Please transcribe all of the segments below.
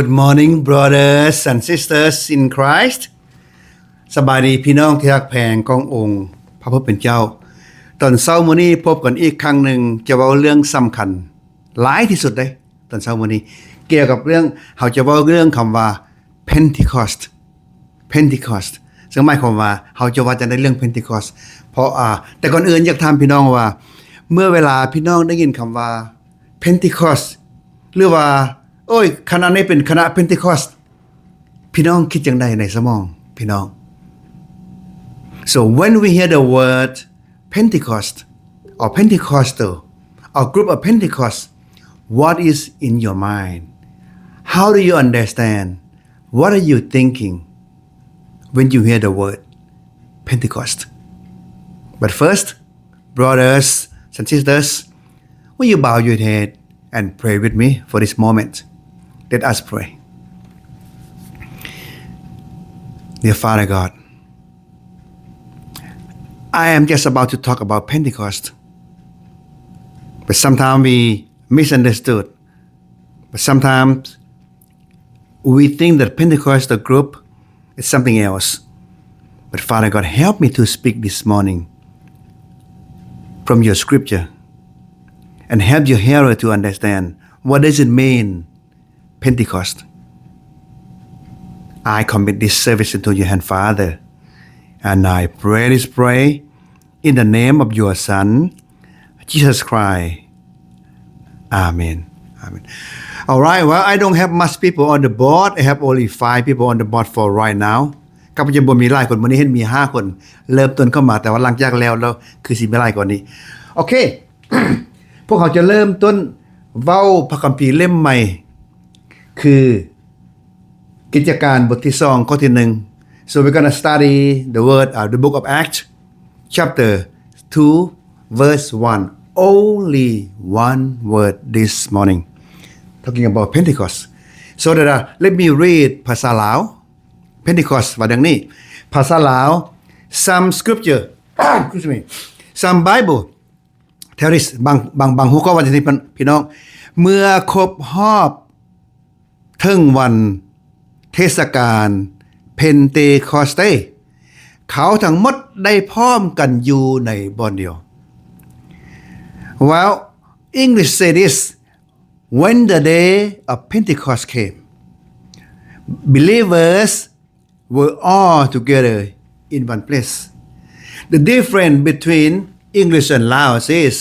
Good morning, brothers and sisters in Christ. ສະບາຍດີພີ່ນ້ອງທີ່ຮັກແພງຂອງອົງພະຜູ້ເປັນເຈົ້າ. ຕອນເຊົ້າມື້ນີ້ພົບກັນອີກຄັ້ງໜຶ່ງ ຈະເວົ້າເລື່ອງສຳຄັນຫຼາຍທີ່ສຸດເດ້ ຕອນເຊົ້າມື້ນີ້ ກ່ຽວກັບເລື່ອງ ເຮົາຈະເວົ້າເລື່ອງຄຳວ່າ Pentecost Pentecost ເຊິ່ງໝາຍຄວາມວ່າເຮົາຈະເວົ້າຈັ່ງໃດເລື່ອງ Pentecost ເພາະ ອາ ແຕ່ກ່ອນອື່ນຢາກຖາມພີ່ນ້ອງວ່າ ເມື່ອເວລາພີ່ນ້ອງໄດ້ຍິນຄຳວ່າ Pentecost ຫຼືວ່າ ໂອ້ຍ ຄະນະນີ້ເປັນຄະນະ Pentecost ພີ່ນ້ອງຄິດຈັ່ງໃດໃນສະໝອງພີ່ນ້ອງ? So when we hear the word Pentecost or Pentecostal or group of Pentecost, what is in your mind? How do you understand? What are you thinking when you hear the word Pentecost? But first, brothers and sisters, will you bow your head and pray with me for this moment? Let us pray. Dear Father God, I am just about to talk about Pentecost, but sometimes we misunderstood, but sometimes we think that Pentecostal group is something else. But Father God, help me to speak this morning from your scripture and help your hearer to understand what does it mean, Pentecost. I commit this service into your hand, Father, and I pray this prayer in the name of your Son, Jesus Christ. Amen. Amen. All right. Well, I don't have much people on the board. I have only five people on the board for right now. ຂ້າພະເຈົ້າບໍ່ມີຫຼາຍຄົນ ມື້ນີ້ເຫັນມີຫ້າຄົນ ເລີ່ມຕົ້ນເຂົ້າມາ ແຕ່ວ່າຫຼັງຈາກແລ້ວ ແລ້ວຄືຊິມີຫຼາຍກວ່ານີ້. ໂອເຄ ພວກເຮົາຈະເລີ່ມຕົ້ນເວົ້າພະຄຳພີເຫຼັ້ມໃໝ່ ຄື ກິດຈະການບົດທີສອງ ຂໍ້ທີໜຶ່ງ. So we're gonna study the word, uh, the book of Acts, chapter two, verse one. Only one word this morning. Talking about Pentecost. So that, uh, let me read ພາສາລາວ Pentecost ວ່າດັ່ງນີ້. ພາສາລາວ some scripture, excuse me, some Bible, There is ບາງ ບາງ ບາງຫົວຂໍ້ວ່າຈັ່ງຊີ້ ພີ່ນ້ອງ. ເມື່ອຄົບຮອບເຖິງວັນເທດສະການເພັນເຕຄອສເຕ ເຂົາທັງໝົດໄດ້ພ້ອມກັນຢູ່ໃນບ່ອນດຽວ. Well, English say this, when the day of Pentecost came, believers were all together in one place. The difference between English and Lao is,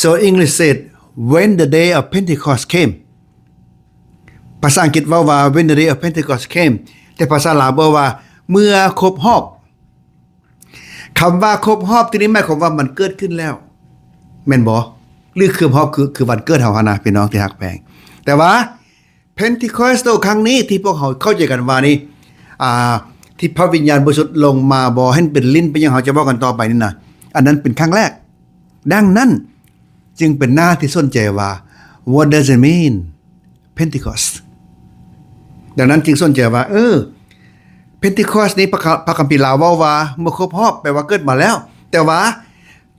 so English said, when the day of Pentecost came. ພາສາອັງກິດເວົ້າວ່າ when the day of Pentecost came ແຕ່ພາສາລາວເວົ້າວ່າ ເມື່ອຄົບຮອບ. ຄຳວ່າຄົບຮອບທີ່ນີ້ໝາຍຄວາມວ່າມັນເກີດຂຶ້ນແລ້ວ ແມ່ນບໍ່? ຫຼື ຄົບຮອບ ຄື ຄືວັນເກີດເຮົາຫັ້ນນະ ພີ່ນ້ອງທີ່ຮັກແພງ. ແຕ່ວ່າ Pentecostal ຄັ້ງນີ້ທີ່ພວກເຮົາເຂົ້າໃຈກັນວ່ານີ້ ອ່າ ທີ່ພະວິນຍານບໍລິສຸດລົງມາບໍ່ ເຫັນເປັນລິ້ນເປັນຫຍັງ ເຮົາຈະເວົ້າກັນຕໍ່ໄປນີ້ນະ ອັນນັ້ນເປັນຄັ້ງແລກ. ດັ່ງນັ້ນຈຶ່ງເປັນໜ້າທີ່ສົນໃຈວ່າ What does it mean, Pentecost? ດັ່ງນັ້ນຈຶ່ງສົນໃຈວ່າ ເອີ Pentecost ນີ້ ພະຄະ ພະຄຳພີລາວເວົ້າວ່າ ເມື່ອຄົບຮອບ ແປວ່າເກີດມາແລ້ວ ແຕ່ວ່າ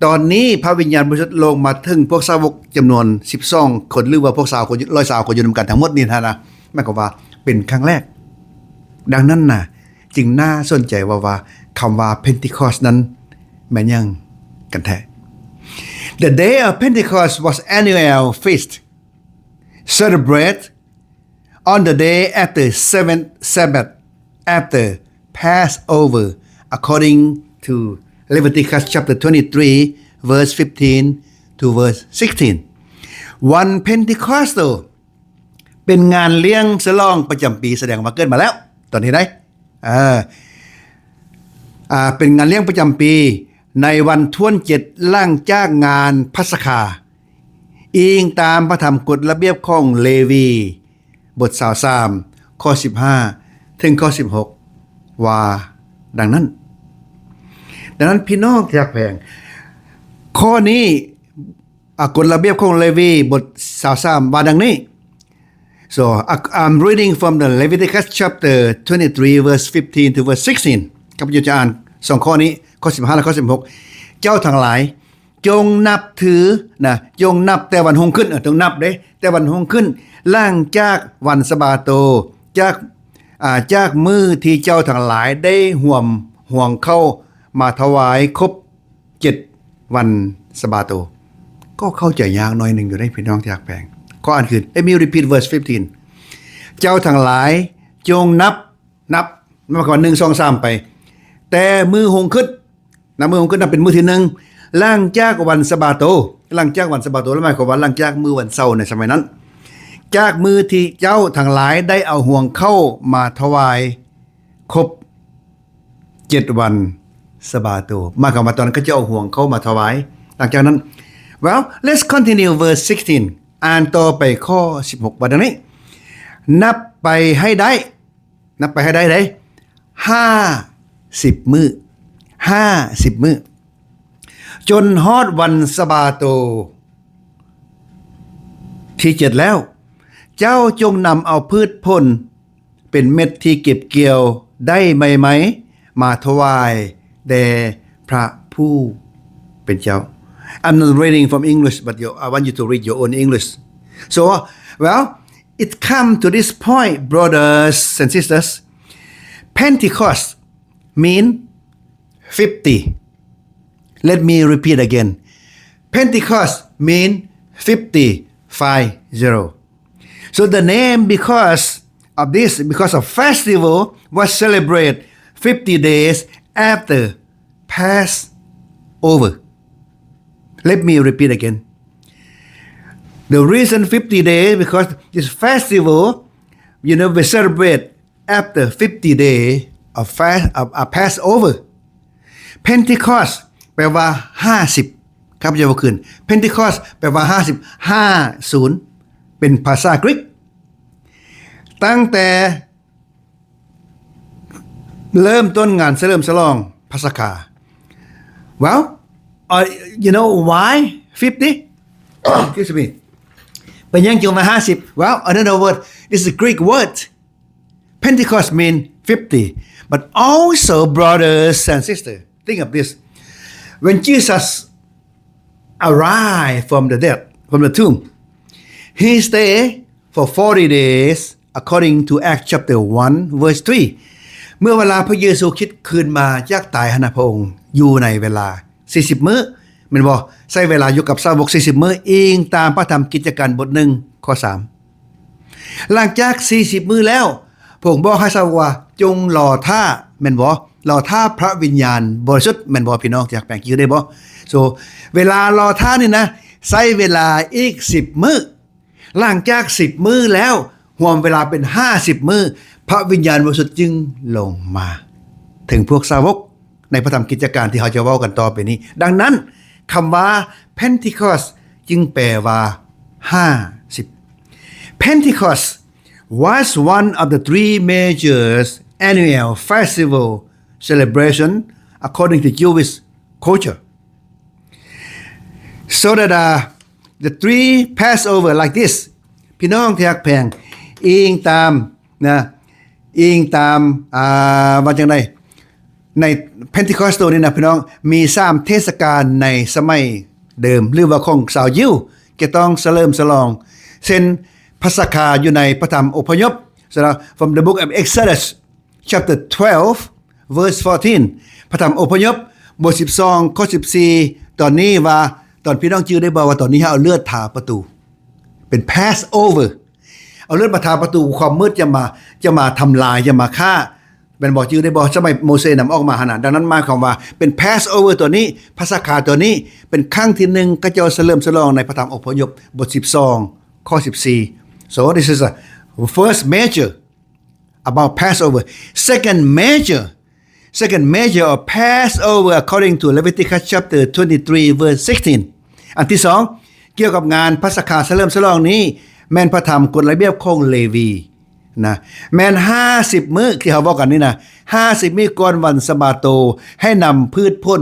ຕອນນີ້ພະວິນຍານບໍລິສຸດລົງມາເຖິງພວກສາວົກຈຳນວນສິບສອງຄົນ ຫຼືວ່າພວກຊາວຄົນ ຮ້ອຍຊາວຄົນຢູ່ນຳກັນທັງໝົດນີ້ຫັ້ນນະ ໝາຍຄວາມວ່າເປັນຄັ້ງແລກ. ດັ່ງນັ້ນນະ ຈຶ່ງໜ້າສົນໃຈວ່າ ວ່າຄຳວ່າ Pentecost ນັ້ນແມ່ນຫຍັງກັນແທ້? The day of Pentecost was annual feast celebrate on the day after seventh Sabbath after Passover, according to Leviticus chapter twenty-three, verse fifteen to verse sixteen. ວັນ Pentecostal ເປັນງານລ້ຽງສະຫຼອງປະຈຳປີ ສະແດງວ່າເກີດມາແລ້ວ ຕອນນີ້ໄດ໋ ເອີ ອ່າ ເປັນງານລ້ຽງປະຈຳປີ ໃນວັນທວນເຈັດ ຫຼັງຈາກງານພັດສະຄາ ອີງຕາມພະທຳກົດລະບຽບຂອງເລວີ ບົດຊາວສາມ ຂໍ້ສິບຫ້າ ເຖິງຂໍ້ສິບຫົກ ວ່າດັ່ງນັ້ນ. ດັ່ງນັ້ນ ພີ່ນ້ອງທີ່ຮັກແພງ ຂໍ້ນີ້ ອາ ກົດລະບຽບຂອງເລວີ ບົດຊາວສາມ ວ່າດັ່ງນີ້. So, I, I'm reading from the Leviticus chapter twenty-three, verse fifteen to verse sixteen. ຂ້າພະເຈົ້າຈະອ່ານສອງຂໍ້ນີ້ ຂໍ້ສິບຫ້າ ແລະ ຂໍ້ສິບຫົກ. ເຈົ້າທັງຫຼາຍ ຈົ່ງນັບຖືນະ ຈົ່ງນັບແຕ່ວັນຮຸ່ງຂຶ້ນ ເອີ ຕ້ອງນັບເດ້ ແຕ່ວັນຮຸ່ງຂຶ້ນ ຫຼັງຈາກວັນສະບາໂຕ ຈາກ ອາ ຈາກມື້ທີ່ເຈົ້າທັງຫຼາຍໄດ້ຫວມຫວງເຂົ້າມາຖວາຍຄົບເຈັດວັນສະບາໂຕ. ກໍເຂົ້າໃຈຍາກໜ້ອຍໜຶ່ງຢູ່ເດ້ ພີ່ນ້ອງທີ່ຮັກແພງ. ຂໍອ່ານຄືນ Let me repeat verse fifteen. ເຈົ້າທັງຫຼາຍຈົ່ງນັບ ນັບ ໝາຍຄວາມວ່າ ໜຶ່ງ ສອງ ສາມ ໄປ ແຕ່ມື້ຮຸ່ງຂຶ້ນ ນັບມື້ຮຸ່ງຂຶ້ນ ນັບເປັນມື້ທີໜຶ່ງ ຫຼັງຈາກວັນສະບາໂຕ. ຫຼັງຈາກວັນສະບາໂຕ ແລ້ວໝາຍຄວາມວ່າ ຫຼັງຈາກມື້ວັນເສົາໃນສະໄໝນັ້ນ ຈາກມື້ທີ່ເຈົ້າທັງຫຼາຍໄດ້ເອົາຫວງເຂົ້າມາຖວາຍຄົບເຈັດວັນສະບາໂຕ. ໝາຍຄວາມວ່າ ຕອນນັ້ນເຂົາເຈົ້າເອົາຫວງເຂົ້າມາຖວາຍ. ຫຼັງຈາກນັ້ນ Well, let's continue verse sixteen. ອ່ານຕໍ່ໄປຂໍ້ສິບຫົກ ວ່າດັ່ງນີ້, ນັບໄປໃຫ້ໄດ້ ນັບໄປໃຫ້ໄດ້ເດ້ ຫ້າສິບມື້ ຫ້າສິບມື້ ຈົນຮອດວັນສະບາໂຕທີເຈັດແລ້ວ, ເຈົ້າຈົ່ງນຳເອົາພືດຜົນເປັນເມັດທີ່ເກັບກ່ຽວໄດ້ໃໝ່ໆ ມາຖວາຍແດ່ພະຜູ້ເປັນເຈົ້າ. I'm not reading from English, but you, I want you to read your own English. So, well, it come to this point, brothers and sisters. Pentecost mean fifty. Let me repeat again. Pentecost mean fifty, five zero. So the name because of this, because of festival, was celebrated fifty days after Passover. Let me repeat again. The reason fifty days, because this festival, you know, we celebrate after fifty day of fast, of, of Passover. Pentecost ແປວ່າຫ້າສິບ ຂ້າພະເຈົ້າເວົ້າຄືນ Pentecost ແປວ່າຫ້າສິບ ຫ້າສູນ ເປັນພາສາກຣີກ. ຕັ້ງແຕ່ເລີ່ມຕົ້ນງານສະເຫຼີມສະຫຼອງພາສະຄາ. Well, uh, you know why fifty? Excuse me. ເປັນຫຍັງຈຶ່ງວ່າຫ້າສິບ? Well, another word, it's a Greek word. Pentecost mean fifty. But also, brothers and sisters, think of this. When Jesus arrived from the death, from the tomb, he stayed for forty days, according to Acts chapter one, verse three. ເມື່ອເວລາພະເຢຊູຄຣິດຄືນມາຈາກຕາຍຫັ້ນນະ ພະອົງຢູ່ໃນເວລາສີ່ສິບມື້ ແມ່ນບໍ່? ໃຊ້ເວລາຢູ່ກັບສາວົກສີ່ສິບມື້ ອີງຕາມພະທຳກິດຈະການບົດໜຶ່ງ ຂໍ້ສາມ. ຫຼັງຈາກສີ່ສິບມື້ແລ້ວ ພະອົງບອກໃຫ້ສາວົກວ່າ ຈົ່ງລໍຖ້າ ແມ່ນບໍ່? ລໍຖ້າພະວິນຍານບໍລິສຸດ ແມ່ນບໍ່ ພີ່ນ້ອງທີ່ຮັກແພງ? ຈື່ໄດ້ບໍ່? So ເວລາລໍຖ້ານີ້ນະ ໃຊ້ເວລາອີກສິບມື້. ຫຼັງຈາກສິບມື້ແລ້ວ ຮວມເວລາເປັນຫ້າສິບມື້ ພະວິນຍານບໍລິສຸດຈຶ່ງລົງມາເຖິງພວກສາວົກ ໃນພະທຳກິດຈະການທີ່ເຮົາຈະເວົ້າກັນຕໍ່ໄປນີ້. ດັ່ງນັ້ນ ຄຳວ່າ Pentecost ຈຶ່ງແປວ່າຫ້າສິບ. Pentecost was one of the three major annual festival celebration according to Jewish culture. So that, uh, the three Passover like this, ພີ່ນ້ອງທີ່ຮັກແພງ, ອີງຕາມນະ ອີງຕາມ ອ່າ ວ່າຈັ່ງໃດ ໃນ Pentecost ໂຕນີ້ນະ ພີ່ນ້ອງ, ມີສາມເທດສະການໃນສະໄໝເດີມ ຫຼືວ່າຂອງຊາວຢິວ ຈະຕ້ອງສະເຫຼີມສະຫຼອງ ເຊັ່ນ ພາສະຄາຢູ່ໃນພະທຳອົບພະຍົບ from the book of Exodus chapter twelve verse fourteen, ພະທຳອົບພະຍົບ ບົດສິບສອງ ຂໍ້ສິບສີ່ ຕອນນີ້ວ່າ ຕອນ ພີ່ນ້ອງຈື່ໄດ້ບໍ່ວ່າ ຕອນນີ້ເຮົາເອົາເລືອດທາປະຕູ ເປັນ Passover, ເອົາເລືອດມາທາປະຕູ, ຄວາມມືດຈະມາ ຈະມາທຳລາຍ ຈະມາຂ້າ ແມ່ນບໍ່? ຈື່ໄດ້ບໍ່? ສະໄໝໂມເຊນຳອອກມາຫັ້ນນະ. ດັ່ງນັ້ນໝາຍຄວາມວ່າ ເປັນ Passover ຕົວນີ້ ພາສະຄາຕົວນີ້ ເປັນຄັ້ງທີໜຶ່ງ ເຂົາເຈົ້າສະເຫຼີມສະຫຼອງໃນພະທຳອົບພະຍົບ ບົດສິບສອງ ຂໍ້ສິບສີ່. So this is a first major about Passover. Second major, second major of Passover according to Leviticus chapter twenty-three verse sixteen. ອັນທີສອງ ກ່ຽວກັບງານພາສະຄາສະເຫຼີມສະຫຼອງນີ້ ແມ່ນພະທຳກົດລະບຽບຂອງເລວີນະ ແມ່ນຫ້າສິບມື້ ທີ່ເຮົາເວົ້າກັນນີ້ນະ ຫ້າສິບມື້ກ່ອນວັນສະບາໂຕ ໃຫ້ນຳພືດຜົນ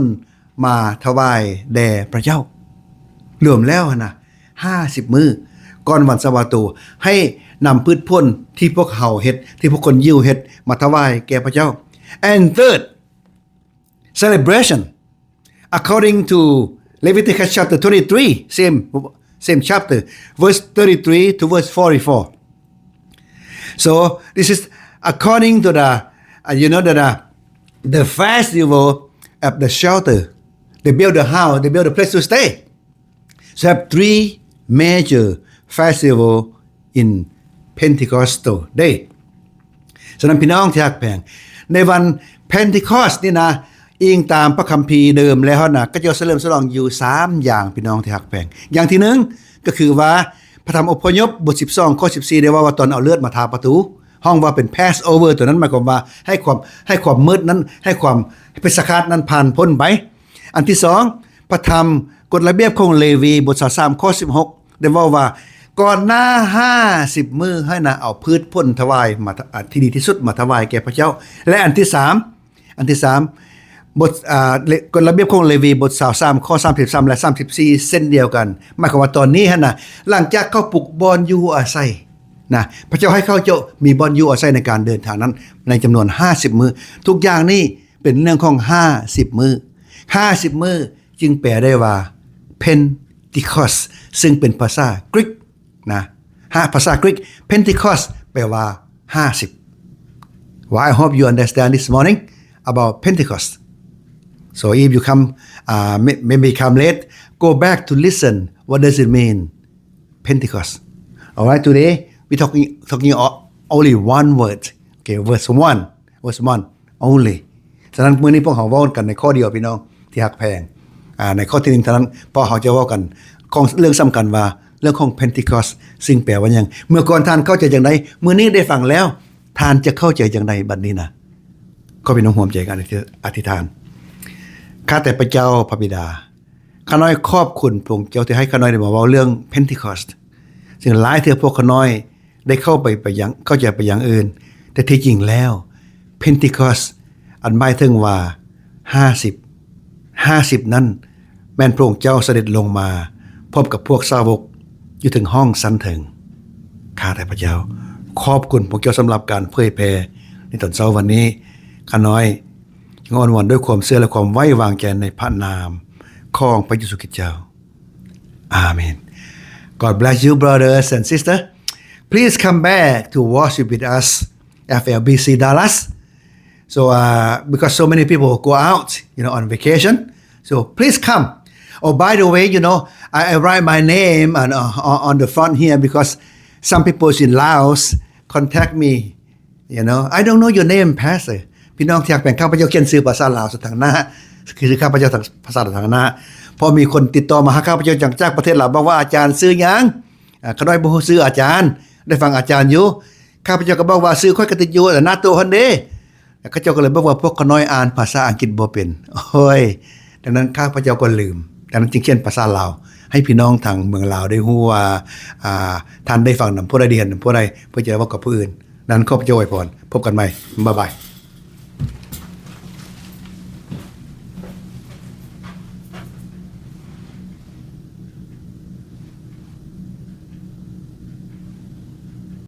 ມາຖວາຍແດ່ພະເຈົ້າ. ລວມແລ້ວຫັ້ນນະ ຫ້າສິບມື້ກ່ອນວັນສະບາໂຕ ໃຫ້ນຳພືດຜົນທີ່ພວກເຮົາເຮັດ ທີ່ພວກຄົນຢິວເຮັດ ມາຖວາຍແກ່ພະເຈົ້າ. And third, celebration according to Leviticus chapter twenty-three, same, same chapter, verse thirty-three to verse forty-four. So this is according to the, uh, you know, the, the, the festival of the shelter. They build the house, they build a place to stay. So have three major festival in Pentecostal day. ສະນັ້ນ ພີ່ນ້ອງທີ່ຮັກແພງ, ໃນວັນ Pentecost ນີ້ນະ, ອີງຕາມພະຄຳພີເດີມແລ້ວນະ, ເຂົາເຈົ້າສະເຫຼີມສະຫຼອງຢູ່ສາມຢ່າງ ພີ່ນ້ອງທີ່ຮັກແພງ. ຢ່າງທີໜຶ່ງ ກໍຄືວ່າ ພະທຳອົບພະຍົບ ບົດສິບສອງ ຂໍ້ສິບສີ່ ໄດ້ເວົ້າວ່າ ຕອນເອົາເລືອດມາທາປະຕູ, ຮ້ອງວ່າເປັນ Passover ຕົວນັ້ນ ໝາຍຄວາມວ່າ ໃຫ້ຄວາມ, ໃຫ້ຄວາມມືດນັ້ນ, ໃຫ້ຄວາມເປັດສະຄາດນັ້ນຜ່ານພົ້ນໄປ. ອັນທີສອງ ພະທຳກົດລະບຽບຂອງເລວີ ບົດຊາວສາມ ຂໍ້ສິບຫົກ ໄດ້ເວົ້າວ່າ ກ່ອນໜ້າຫ້າສິບມື້ໃຫ້ນະ ເອົາພືດຜົນຖວາຍມາ ອາ ທີ່ດີທີ່ສຸດມາຖວາຍແກ່ພະເຈົ້າ. ແລະ ອັນທີສາມ, ອັນທີສາມ ບົດ ອາ ເລ ກົດລະບຽບຂອງເລວີ ບົດຊາວສາມ ຂໍ້ສາມສິບສາມ ແລະ ສາມສິບສີ່ ເຊັ່ນດຽວກັນ. ໝາຍຄວາມວ່າຕອນນີ້ຫັ້ນນະ ຫຼັງຈາກເຂົາປຸກບ່ອນຢູ່ອາໄສນະ, ພະເຈົ້າໃຫ້ເຂົາເຈົ້າມີບ່ອນຢູ່ອາໄສໃນການເດີນທາງນັ້ນ ໃນຈຳນວນຫ້າສິບມື້. ທຸກຢ່າງນີ້ເປັນເລື່ອງຂອງຫ້າສິບມື້. ຫ້າສິບມື້ຈຶ່ງແປໄດ້ວ່າ Pentecost ຊຶ່ງເປັນພາສາກຣີກນະ. ພາສາກຣີກ Pentecost ແປວ່າຫ້າສິບ. Well, I hope you understand this morning about Pentecost. So if you come, uh, may-, maybe come late, go back to listen. What does it mean, Pentecost? All right, today we talking, talking o-, only one word. Okay, verse one. Verse one only. ສະນັ້ນ ມື້ນີ້ພວກເຮົາເວົ້າກັນໃນຂໍ້ດຽວ ພີ່ນ້ອງທີ່ຮັກແພງ. ອາ ໃນຂໍ້ທີໜຶ່ງເທົ່ານັ້ນ, ເພາະເຮົາຈະເວົ້າກັນຂອງເລື່ອງສຳຄັນວ່າ ເລື່ອງຂອງ Pentecost ຊຶ່ງແປວ່າຫຍັງ. ເມື່ອກ່ອນທ່ານເຂົ້າໃຈຈັ່ງໃດ, ມື້ນີ້ໄດ້ຟັງແລ້ວ, ທ່ານຈະເຂົ້າໃຈຈັ່ງໃດບັດນີ້ນະ? ຂໍພີ່ນ້ອງຮ່ວມໃຈກັນອະທິຖານ. ຂ້າແຕ່ພະເຈົ້າພະບິດາ, ຂ້ານ້ອຍຂອບຄຸນພະອົງເຈົ້າທີ່ໃຫ້ຂ້ານ້ອຍໄດ້ມາເວົ້າເລື່ອງ Pentecost ຊຶ່ງຫຼາຍເທື່ອພວກຂ້ານ້ອຍ ໄດ້ເຂົ້າໄປ ໄປຢ່າງ ເຂົ້າໃຈໄປຢ່າງອື່ນ, ແຕ່ທີ່ຈິງແລ້ວ Pentecost ອັນໝາຍເຖິງວ່າຫ້າສິບ, ຫ້າສິບນັ້ນແມ່ນພະອົງເຈົ້າສະເດັດລົງມາພົບກັບພວກສາວົກຢູ່ເທິງຫ້ອງຊັ້ນເທິງ. ຂ້າແຕ່ພະເຈົ້າ ຂອບຄຸນພະອົງເຈົ້າສຳລັບການເຜີຍແຜ່ໃນຕອນເຊົ້າວັນນີ້. ຂ້ານ້ອຍຈຶ່ງອ້ອນວອນດ້ວຍຄວາມເຊື່ອ ແລະ ຄວາມໄວ້ວາງໃຈໃນພະນາມຂອງພະເຢຊູຄຣິດເຈົ້າ. Amen. God bless you, brothers and sisters. Please come back to worship with us, F L B C Dallas. So, uh, because so many people go out, you know, on vacation. So please come. Oh, by the way, you know, I, I write my name on, uh, on, on the front here because some people in Laos contact me. You know, I don't know your name, Pastor. ພີ່ນ້ອງທີ່ຮັກແພງ, ຂ້າພະເຈົ້າຂຽນຊື່ພາສາລາວໃສ່ທາງໜ້າ, ຄືຊື່ຂ້າພະເຈົ້າທາງ ພາສາລາວທາງໜ້າ. ເພາະມີຄົນຕິດຕໍ່ມາຫາຂ້າພະເຈົ້າຈາກ ຈາກປະເທດລາວ, ບອກວ່າ ອາຈານຊື່ຫຍັງ? ອາ, ຂ້ານ້ອຍບໍ່ຮູ້ຊື່ອາຈານ, ໄດ້ຟັງອາຈານຢູ່. ຂ້າພະເຈົ້າກໍບອກວ່າ ຊື່ຂ້ອຍກໍຕິດຢູ່ໜ້າໂຕະຫັ້ນເດ້. ແລ້ວເຂົາເຈົ້າກໍເລີຍບອກວ່າ ພວກຂ້ານ້ອຍອ່ານພາສາອັງກິດບໍ່ເປັນ. ໂອ້ຍ, ດັ່ງນັ້ນຂ້າພະເຈົ້າກໍລືມ. ດັ່ງນັ້ນຈຶ່ງຂຽນພາສາລາວໃຫ້ພີ່ນ້ອງທາງເມືອງລາວໄດ້ຮູ້ວ່າ ອາ, ທ່ານໄດ້ຟັງນຳຜູ້ໃດ, ໄດ້ຮຽນນຳຜູ້ໃດ, ເພື່ອຈະໄດ້ເວົ້າກັບຜູ້ອື່ນ. ນັ້ນ ຂໍພະເຈົ້າອວຍພອນ. ພົບກັນໃໝ່. ບາຍບາຍ.